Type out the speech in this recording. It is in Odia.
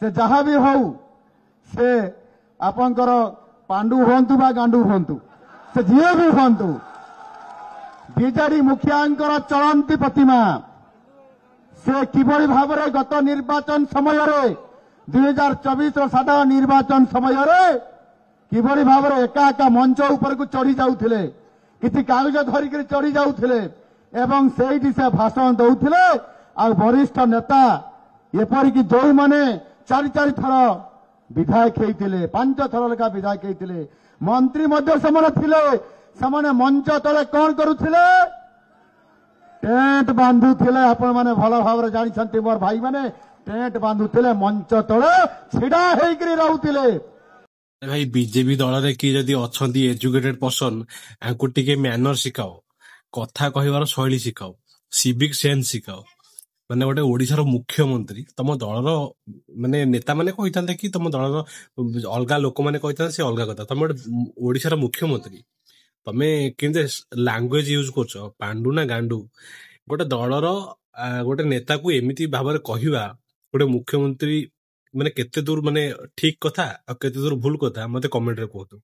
ସେ ଯାହା ବି ହଉ, ସେ ଆପଣଙ୍କର ପାଣ୍ଡୁ ହୁଅନ୍ତୁ ବା ଗାଣ୍ଡୁ ହୁଅନ୍ତୁ, ସେ ଯିଏ ବି ହୁଅନ୍ତୁ, ବିଜେଡି ମୁଖିଆଙ୍କର ଚଳନ୍ତି ପ୍ରତିମା। ସେ କିଭଳି ଭାବରେ ଗତ ନିର୍ବାଚନ ସମୟରେ, 2024ର ସାଧାରଣ ନିର୍ବାଚନ ସମୟରେ କିଭଳି ଭାବରେ ଏକା ଏକା ମଞ୍ଚ ଉପରକୁ ଚଢି ଯାଉଥିଲେ, କିଛି କାଗଜ ଧରିକିରି ଚଢି ଯାଉଥିଲେ ଏବଂ ସେଇଠି ସେ ଭାଷଣ ଦଉଥିଲେ। ଆଉ ବରିଷ୍ଠ ନେତା, ଏପରିକି ଯୋଉମାନେ ଚାରି ଚାରି ଥର ବିଧାୟକ ହେଇଥିଲେ, 5 ଥର ଲେଖା ବିଧାୟକ ହେଇଥିଲେ, ମନ୍ତ୍ରୀ ମଧ୍ୟ ସେମାନେ ଥିଲେ, ସେମାନେ ମଞ୍ଚ ତଳେ କଣ କରୁଥିଲେ? ଟେଣ୍ଟ ବାନ୍ଧୁଥିଲେ। ଆପଣମାନେ ଭଲ ଭାବରେ ଜାଣିଛନ୍ତି ମୋର ଭାଇମାନେ, ଟେଣ୍ଟ ବାନ୍ଧୁଥିଲେ, ମଞ୍ଚ ତଳେ ଛିଡା ହେଇକିରି ରହୁଥିଲେ। ଭାଇ, ବିଜେପି ଦଳରେ କିଏ ଯଦି ଅଛନ୍ତି ଏଜୁକେଟେଡ ପର୍ସନ, ଆଙ୍କୁ ଟିକେ ମ୍ୟାନର ଶିଖାଅ, କଥା କହିବାର ଶୈଳୀ ଶିଖାଅ, ସିଭିକ ସେନ୍ସ ଶିଖାଅ। ମାନେ ଗୋଟେ ଓଡିଶାର ମୁଖ୍ୟମନ୍ତ୍ରୀ, ତମ ଦଳର ମାନେ ନେତା ମାନେ କହିଥାନ୍ତେ କି ତମ ଦଳର ଅଲଗା ଲୋକମାନେ କହିଥାନ୍ତେ, ସେ ଅଲଗା କଥା। ତମେ ଗୋଟେ ଓଡିଶାର ମୁଖ୍ୟମନ୍ତ୍ରୀ, ତମେ କେମିତି ଲାଙ୍ଗୁଏଜ ୟୁଜ କରୁଛ, ପାଣ୍ଡୁ ନା ଗାଣ୍ଡୁ? ଗୋଟେ ଦଳର ଗୋଟେ ନେତାକୁ ଏମିତି ଭାବରେ କହିବା ଗୋଟେ ମୁଖ୍ୟମନ୍ତ୍ରୀ ମାନେ କେତେ ଦୂର ମାନେ ଠିକ କଥା ଆଉ କେତେ ଦୂର ଭୁଲ କଥା, ମତେ କମେଣ୍ଟରେ କୁହନ୍ତୁ।